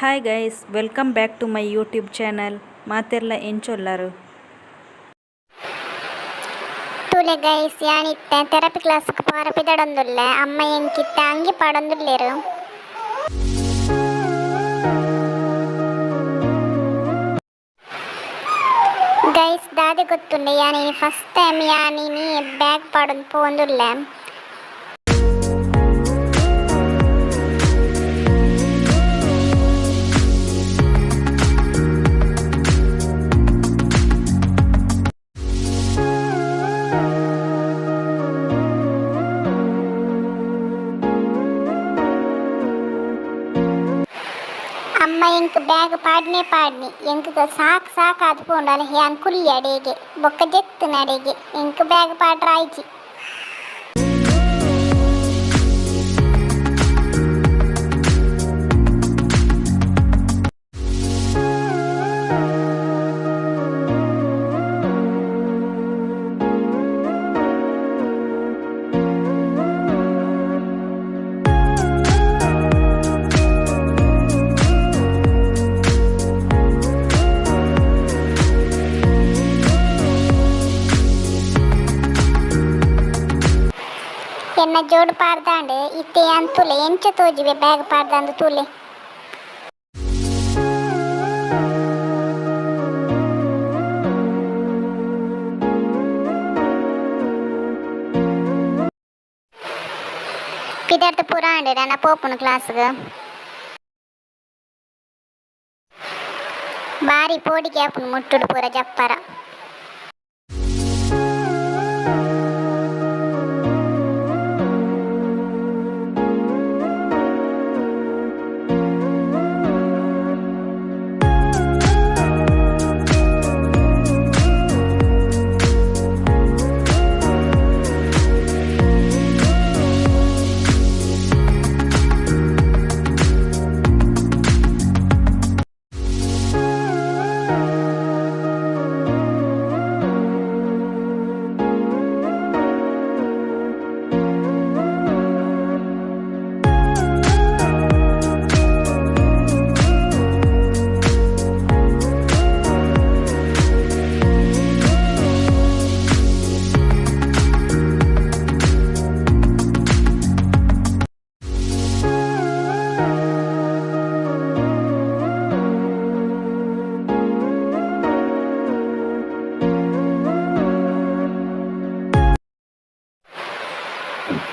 Hi guys, welcome back to my YouTube channel. ಮಾತೆರ್ಲ ಎಂಚೊಲ್ಲಾರು? ತೂಲೆ guys, ಯಾನಿತ್ತೆ therapy ಕ್ಲಾಸ್ಗೆ ಪೋರ ಪಿದಡೊಂದುಲ್ಲೆ. ಅಮ್ಮ ಎಂಕಿತ್ತೆ ಅಂಗಿ ಪಾಡೊಂದುಲ್ಲೆರ್. ಗೈಸ್, ದಾದೆ ಗೊತ್ತುಂಡೆ, ಯಾನಿನಿ ಫಸ್ಟ್ ಟೈಮ್ ಯಾನಿನಿ ಬ್ಯಾಗ್ ಪಾಡೊಂದು ಪೋವೊಂದುಲ್ಲೆ. ಅಮ್ಮ ಎಂಕ್ ಬ್ಯಾಗ್ ಪಾಡ್ನೆ ಪಾಡ್ನಿ. ಎಂಕ್ ಸಾಕ್ ಸಾಕ್ ಆದ್ ಪೋಂಡು. ಯಾನ್ ಕುಲ್ಲಿ ಅಡೆಗೆ, ಬೊಕ್ಕ ಜೆತ್ತು ನಡೆಗೆ. ಎಂಕ್ ಬ್ಯಾಗ್ ಪಾಡ್ರ ಆಯ್ಜಿ. ಎನ್ನ ಜೋಡು ಪಾಡ್ದಾಂಡ್. ಇತ್ತೆ ಯಾನ್ ತೂಲೆ ಎಂಚ ತೋಜಿವೆ ಬ್ಯಾಗ್ ಪಾಡ್ದಾಂದು ತೂಲೆ. ಪಿದರ್ದು ಪೂರ ಆಂಡ್. ನನ ಪೋಪುನು ಕ್ಲಾಸ್ಗ್. ಬಾರಿ ಪೋಡಿಗೆ ಆಪುಂಡು ಮುಟ್ಟುಡು ಪೂರ ಜಪ್ಪರ.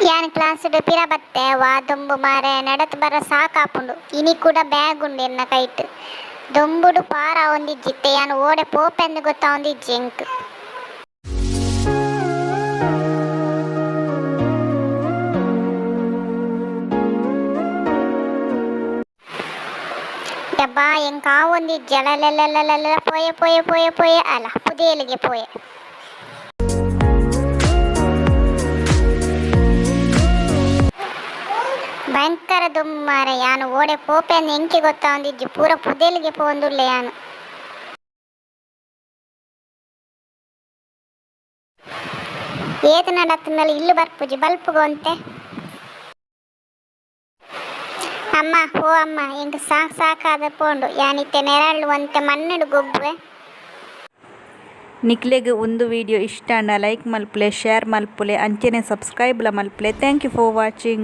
ಯಾನ್ ಕ್ಲಾಸ್ ಪಿರ ಬತ್ತೆ. ವಾ ದೊಂಬು ಮಾರೆ, ನಡತ್ ಬರ ಸಾಕಾಪುಂಡು. ಇನಿ ಕೂಡ ಬ್ಯಾಗ್ ಉಂಡು ಎನ್ನ ಕೈಟ್. ದೊಂಬುಡು ಪಾರ ಆವೊಂದಿಜ್ಜಿ. ಯಾನ್ ಓಡೆ ಪೋಪೆಂದ್ ಗೊತ್ತಾವೊಂದಿಜ್ಜಿ ಎಂಕ್. ಯಬ್ಬಾ, ಎಂಕ್ ಆವೊಂದಿಜ್ಜಿ. ಅಲಲಲಲಲ, ಪೋಯೆ ಪೋಯೆ ಪೋಯೆ ಪೋಯೆ, ಅಲ್ಲ ಪುದೇಲಿಗೆ ಪೋಯೆ. ಭಯಂಕರ ದುಂಬು ಮಾರೆ. ಯಾನ್ ಓಡೆ ಪೋಪೆಂದ್ ಎಂಕೆ ಗೊತ್ತಾವೊಂದಿಜ್ಜಿ. ಪೂರ ಪುದೆಲ್ಗೆ ಪೋವೊಂದುಲ್ಲೆ ಯಾನ್. ಏತ್ ನಡತ್ಂಡಲ ಇಲ್ಲ್ ಬರ್ಪುಜಿ. ಬಲ್ಪುಗ ಒಂತೆ. ಅಮ್ಮ, ಓ ಅಮ್ಮ, ಎಂಕ್ ಸಾಕ್ ಸಾಕಾದ್ ಪೋಂಡು. ಯಾನ್ ಇತ್ತೆ ನೆರಳ್ ಒಂತೆ ಮಣ್ಣುಡು ಗೊಬ್ಬುವೆ. ನಿಕ್ಲೆಗ್ ಉಂದು ವಿಡಿಯೋ ಇಷ್ಟ ಆಂಡ ಲೈಕ್ ಮಲ್ಪುಲೆ, ಶೇರ್ ಮಲ್ಪುಲೆ, ಅಂಚನೆ ಸಬ್ಸ್ಕ್ರೈಬ್ ಲ ಮಲ್ಪುಲೆ. Thank you for watching.